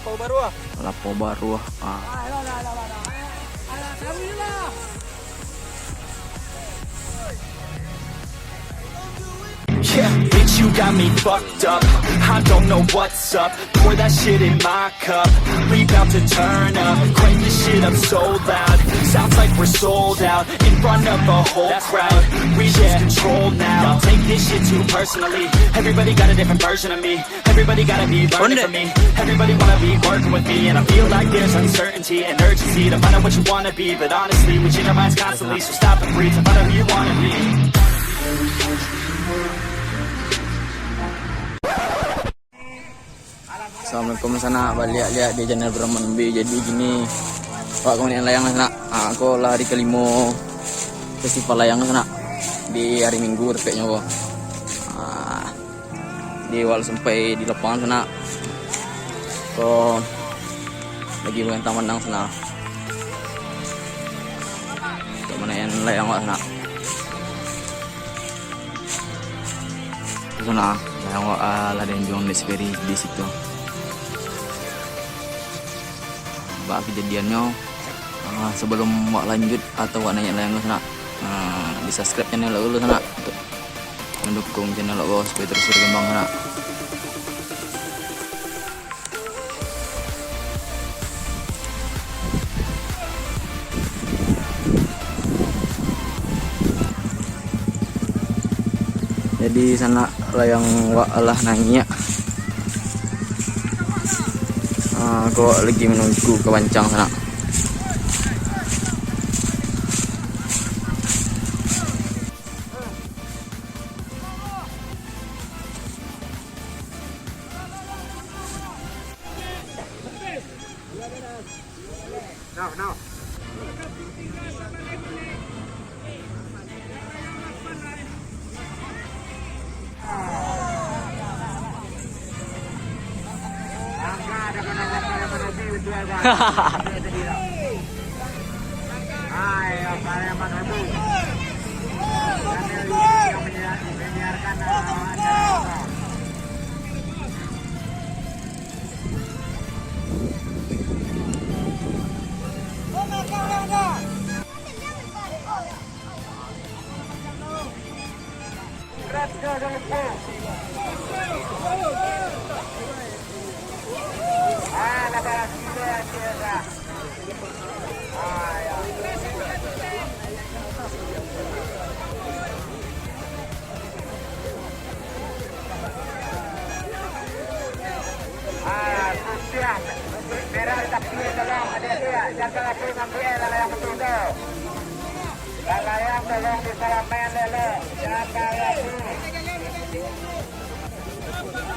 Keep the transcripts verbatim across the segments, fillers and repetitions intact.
Lapau Baruah. Lapau Baruah. Ah. Yeah, bitch, you got me fucked up. I don't know what's up. Pour that shit in my cup. We bout to turn up. Crank this shit up so loud. Sounds like we're sold out. In front of a whole crowd. We lose control now. Y'all take this shit too personally. Everybody got a different version of me. Everybody gotta be learning from me. Everybody wanna be working with me. And I feel like there's uncertainty and urgency to find out what you wanna be. But honestly, we change our minds constantly. So stop and breathe and find out who you wanna be. Assalamualaikum sanak, baliak liak di channel Abdurrahman Umbi. Jadi gini, awak kawan layang lah sanak. Ah, ko lah hari kalimo festival layang lah sanak. Di hari Minggu tepeknyo ko. Ah, di awak sampai di lapangan sanak. Ko lagi bagantang pandang sanak. Untuk manaikan layang awak sanak. Itu sanak, layang awak, ah, lah di anjuang di situ. Bak kejadiannyo, ah, sabalum awak lanjut atau awak naiak layang ko sanak, ah, di-subscribe channel awak dulu sanak, untuk mendukung channel awak supayo terus berkembang sanak. Jadi sanak, layang wak lah naiak. Ah, ko lagi manunggu ka pancang sanak. Ah, putiah, merah tapi tolong adik-adik, jaga lagi ngambil layang betul tu. Layang tolong disalaman dulu, jaga lagi.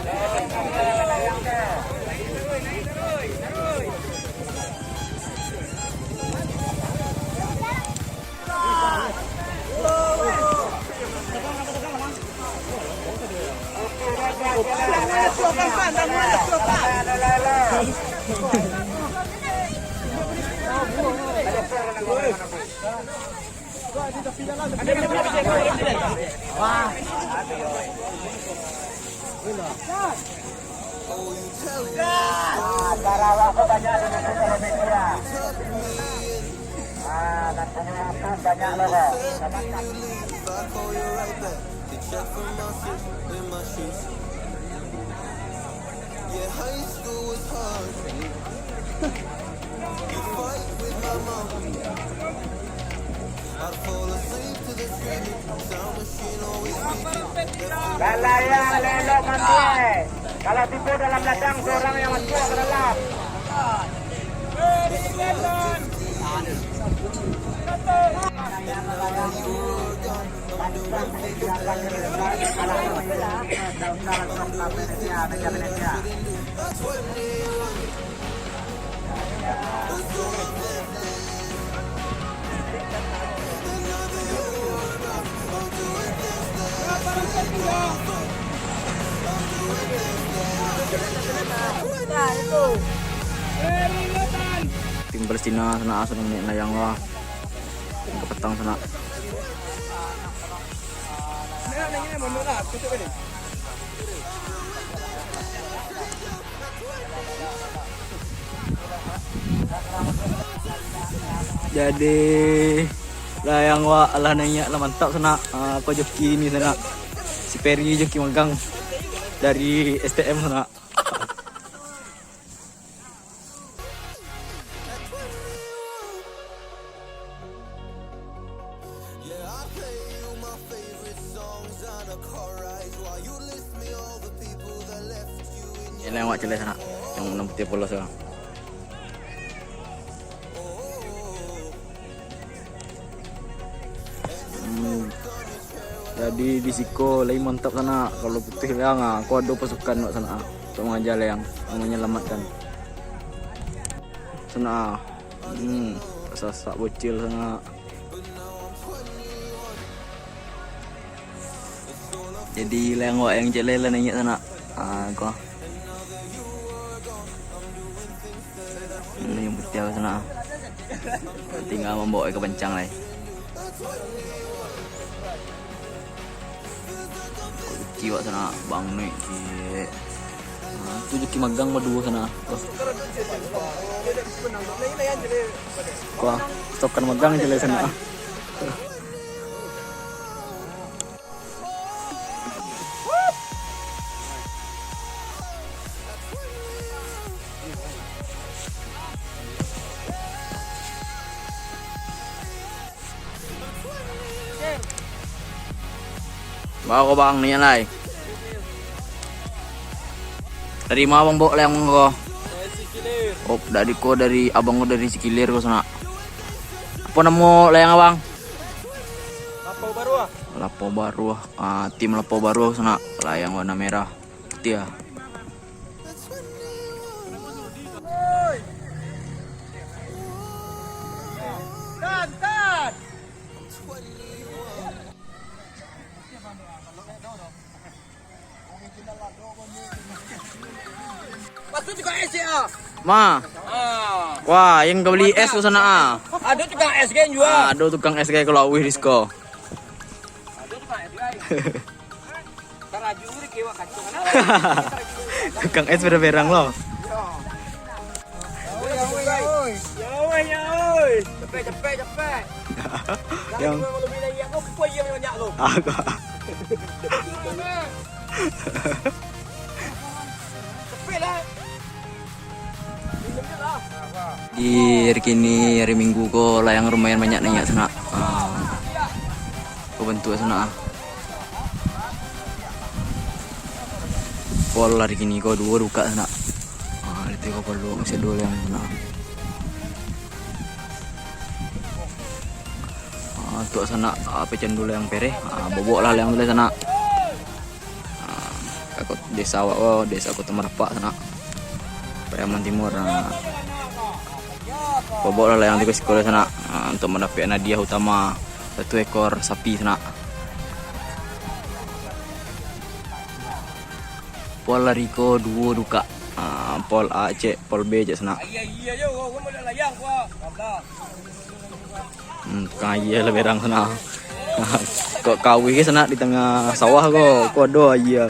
Tolong ambil layang tu. Ah, Sarawak ko banyak di situ kalau media. Ah, nan punyo ampun banyak lo ko. Balayang elok-elok mandi. Kalau tibo dalam ladang, surang nan masuak ka dalam. Tim Palestina sanak, asuh naiak layang lah. Tim kapatang sanak. Jadi, layang wak lah naiak lah mantap sanak. Ah, ko joki ni sanak. Si Peri joki magang dari S T M sanak. Ini lewat celai sanak. Yang enam putih polos tu. Hmm. Jadi di siko lai mantap sanak. Kalau putih layang ah, ko ado pasukan wak sanak ah. Untuak mangaja layang, manyalamaikkan. Sanak ah. Hmm, sasak bocil sanak. Jadi layang wak yang celai lah naiak sanak. Ah, ko. Hmm, yang putiah sanak. Tingga mambaok ka pancang lai. Ko joki wak sanak, bang naik ciek. Ah, tu joki magang baduo sanak. Ko. Ko, stokan magang celai sanak. Baa ko bang, naiak lai. Dari ma abang baok layang ko? Oh, dari ko, dari abang ko dari Sikilir ko sanak. Apo namo layang abang? Lapau Baruah. Lapau Baruah. Ah, tim Lapau Baruah sanak. Layang warna merah. Putiah. Masuk tukang es ya. Ma. Ah. Wah, yang ka bali es ko sanak ah. Ado tukang es kan jua. Ah, ado tukang es gai kalau awih di siko. Ado tukang es gai. Taraju ni kewak kacau. Tukang es berang-berang lo. Ya oi, ya oi. Ya oi, ya oi. Cepet, cepet, cepet. Yang kalau lebih lagi aku, apa iya banyak lo? Agak. Cepet lah. Di hari kini, hari Minggu ko, layang lumayan banyak naiak sanak. Ah, ko bantuak sanak ah. Pol hari kini ko duo dukak sanak. Ah, itu ko pol duo, masih duo layang sanak. Ah, tuak sanak, ah, pecandu layang pereh. Ah, bobok lah layang tu lah sanak. Ah, ka kot-, desa awak ko, desa Kota Marapak sanak. Pariaman Timur. Ah. Bobok lah layang tu ka siko sanak. Ah, untuak mandapek hadiah utama satu ekor sapi sanak. Pol hari ko duo dukak. Ah, pol A cek, pol B cek sanak. Hmm, tukang aia lah berang sanak. Kok kawih ke sanak di tangah sawah ko, ko ado aia.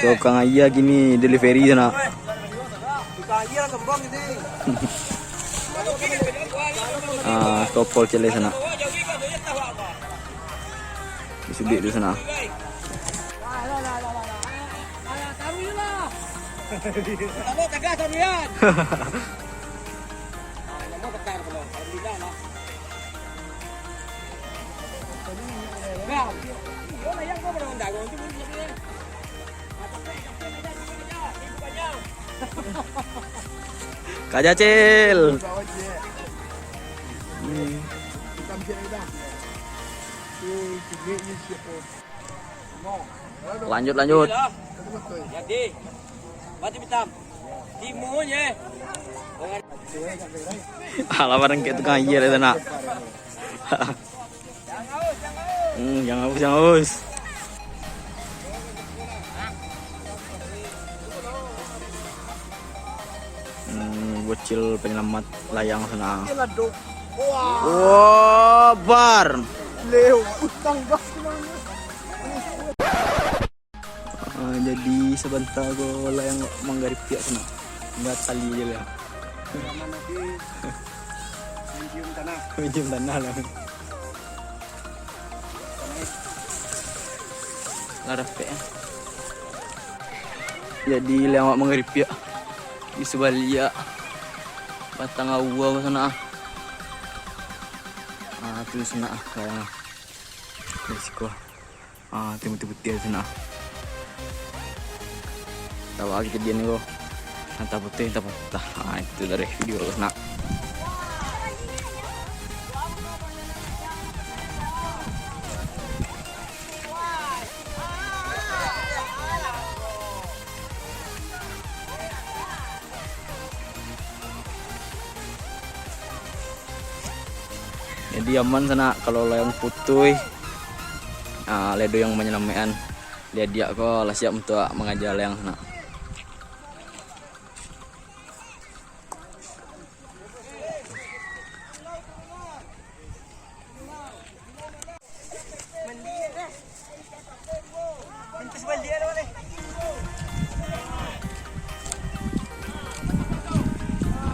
Tukang aia kini delivery sanak. Ah, ko pol celai sanak. Disudik tu sanak. Kak Jacil. Hmm. Lanjut, lanjut. Jadi, batu hitam. Timunyo. Alah, barang kayak tukang aia itu nak. Hmm, jangan haus, jangan haus. Hmm, bocil penyelamat layang sana. Wah, bar. Leo, utang gas. Ah, jadi sabanta ko layang manggaripiak sana. Tingga tali je lah. Minjem tanah lah. Lah dapek, eh. Jadi, lewat mangaripiak di sabaliak batang aua sanak. Ah, tu sanak, kayak di siko. Ah, tu putiah-putiah tu nak. Tawa kita dia ni, bro. Antah putih, antah patah. Ah, itu dari video tu nak. Jadi aman sanak, kalau layang putuih, ah, lai ado yang manyalamaikkan. Diak-diak ko lah siap untuak mangaja layang sanak.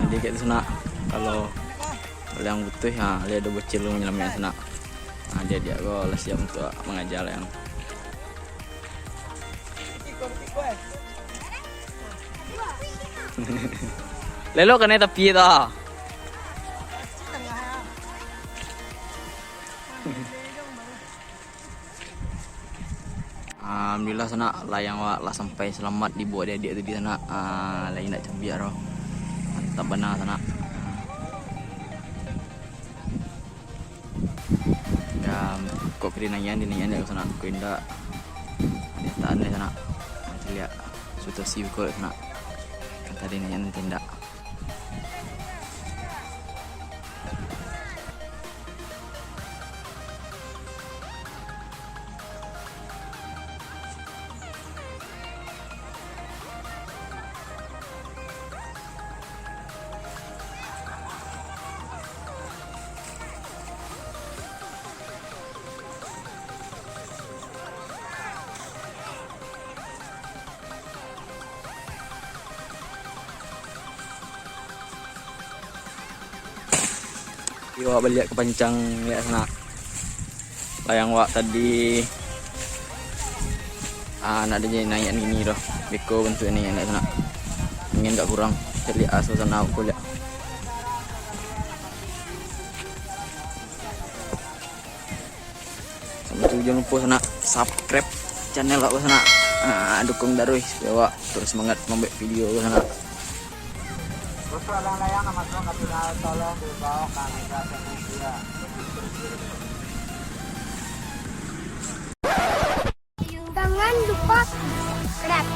Jadi kayak tu sanak, kalau layang putuih, ha, lai ado bocil manyalamaikkan sanak. Ha, diak-diak ko lah siap untuak mangaja layang. Lelok kanai tapi tu. Alhamdulillah sanak, layang wak lah sampai salamat di buak diak-diak tadi sanak. Ah, lai indak cabiak doh. Mantap bana sanak. Dah, kok kiri naian, di naian dek sanak, kok indak. Di ataan dek sanak. Nanti lihat situasi kok sanak. Kan tadi naian nanti indak. Iyo, wak baliak ka pancang liak sanak. Layang wak tadi, ah, nak ado naiak gini doh. Beko bantuak naiak sanak. Angin agak kurang. Liak aso sanak aku liak. Samo tu, jangan lupo sanak subscribe channel awak sanak. Ah, dukung taruih supaya awak terus semangat mambuek video awak sanak. Untuk layang-layang nak masuk ka final, tolong dibawa ka meja panitia. Jangan lupa subscribe.